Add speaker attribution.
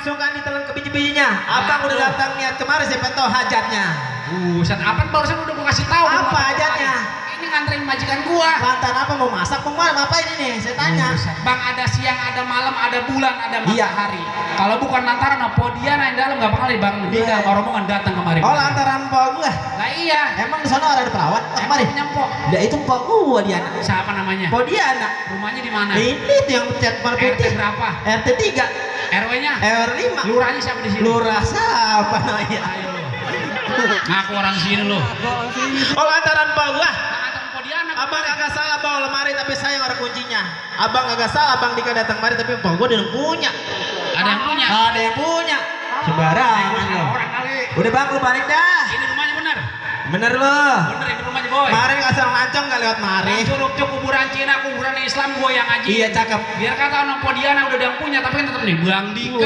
Speaker 1: langsung kan ditelan ke biji-bijinya. Abang udah datang niat kemarin siapa tahu hajatnya.
Speaker 2: Buset, apa barusan udah gua kasih tahu.
Speaker 1: Apa hajatnya?
Speaker 2: Ini nganterin majikan gua.
Speaker 1: Mantan apa mau masak mau apa ini nih? Saya tanya.
Speaker 2: Bang, ada siang, ada malam, ada bulan, ada matahari. Kalau bukan lantaran Podiana yang dalam gak bakal Bang Dika sama rombongan datang kemarin.
Speaker 1: Oh, lantaran empok gua.
Speaker 2: Lah iya.
Speaker 1: Emang di sana ada perawat kemarin?
Speaker 2: Nyempok.
Speaker 1: Ya itu empok gua dia.
Speaker 2: Siapa namanya?
Speaker 1: Podiana.
Speaker 2: Rumahnya di mana?
Speaker 1: Ini tuh yang cat warna
Speaker 2: RT
Speaker 1: putih.
Speaker 2: berapa?
Speaker 1: RT 3.
Speaker 2: RW-nya?
Speaker 1: R5.
Speaker 2: Lurahnya siapa di sini?
Speaker 1: Lurah siapa namanya?
Speaker 2: Ayo. Ngaku orang sini lo.
Speaker 1: Oh, lantaran empok gua.
Speaker 2: Lantaran Podiana.
Speaker 1: Abang agak salah bawa lemari tapi saya orang kuncinya. Abang agak salah, Bang Dika datang kemari tapi empok gua udah punya.
Speaker 2: Ada yang punya?
Speaker 1: Ada yang punya. Sembarangan lo.
Speaker 2: Orang kali.
Speaker 1: Udah Bang, lu balik dah.
Speaker 2: Ini rumahnya benar.
Speaker 1: Bener lo.
Speaker 2: Bener ini rumahnya boy.
Speaker 1: Kemarin kasar ngancong gak lewat mari.
Speaker 2: Curug kuburan Cina, kuburan Islam gua yang ngaji.
Speaker 1: Iya cakep.
Speaker 2: Biar kata orang Podiana udah ada yang punya tapi kan tetap nih Bang Dika.